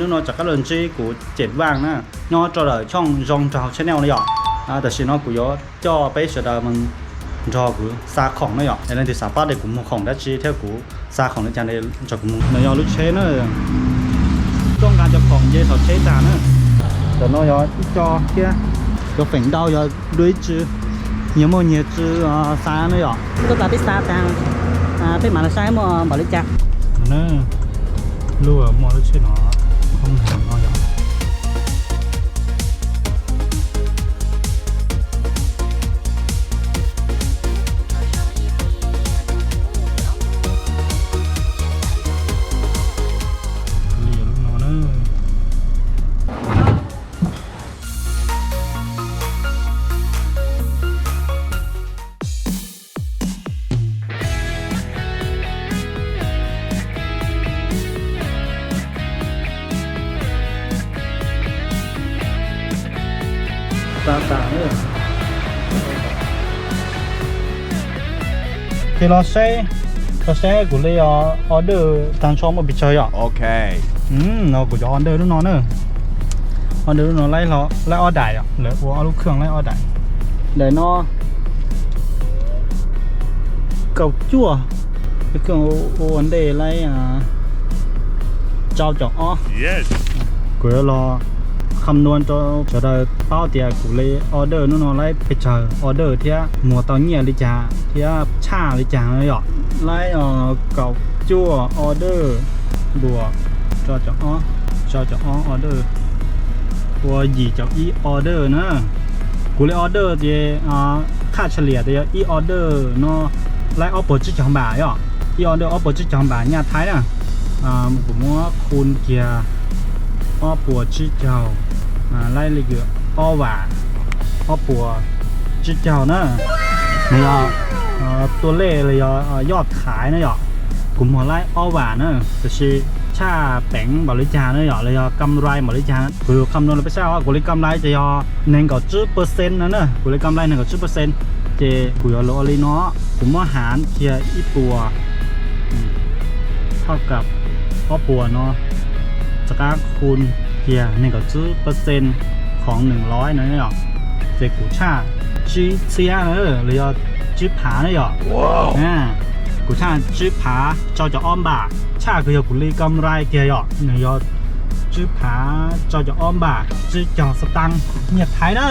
Hnub no rov qab los ntsib kuv Cem Vaj na, nyob rau ntawm channel Zoo Nraug Channel no yom. Tam sim no kuv yuav coj peb sawv daws mus nrog kuv xa khoom na yom. Es leej twg xav pab tias kuv muag khoom dab tsi thiab kuv xa khoom li cas nrog kuv mus. No yog lub tsheb na, tuaj nqa cov khoom nce saum tsheb tag na. Cov no yog ib co thiab, cov feem ntau yog dua ib tsw, nyias muaj nyias tsw xa na yom. Tuaj tas peb xa tag, peb mam los saib muaj npaum li cas. Lub muaj lub tsheb no, khoob no yog li lub no na. Ces los saib, los saib kuv li order tag nrho muaj pes tsawg yom. No kuv cov order lub no na. Order lub no laib, laib ob daim yom, lawv ua ob lub khwj laib ob daim. Daim no kaum cuaj, ua ntej laib rau caum ob. Kuv yuav los kham nuas rau sawv daws paub tias kuv li order lub no laib pes tsawg order thiab muag tau nyiaj li cas thiab tshaj li cas no yom. Laib kaum cuaj order npuas rau caum ob, rau caum ob order, ua yim caum ib order na. Kuv li order ces khaj tshaj liam tias yog ib order no laib ob puas tsib caug npam yom. Ib order ob puas tsib caug npam nyaj Thaib na. Kuv muab khun kiag ob puas tsib caug, laib li kws ob vam ob puas tsib caug na. Nws yog tua lej los yog yoj thaiv na yom. Kuv muag laib ob vam na, tab sis tshaj peev npaum li cas na yom, los yog kam rai npaum li cas, kuv yuav kham nuas rau peb saib os. Kuv li kam rai ces yog nees nkaum tsib percent no na, kuv li kam rai nees nkaum tsib percent. Ces kuv yuav los ua li no, kuv muab hav kiag ib puas thauj kam ob puas no, rov qab khun kiag nees nkaum tsib percent khoov nees loib no yom, ces kuv tshaj tsib txhiab na, los yog tsib phav na yom. Kuv tshaj tsib phav rau caum ob npam, tshaj kws yog kuv li kam rai kiag yom, nws yog tsib phav rau caum ob npam tsib caug xab tang nyiaj Thaib na.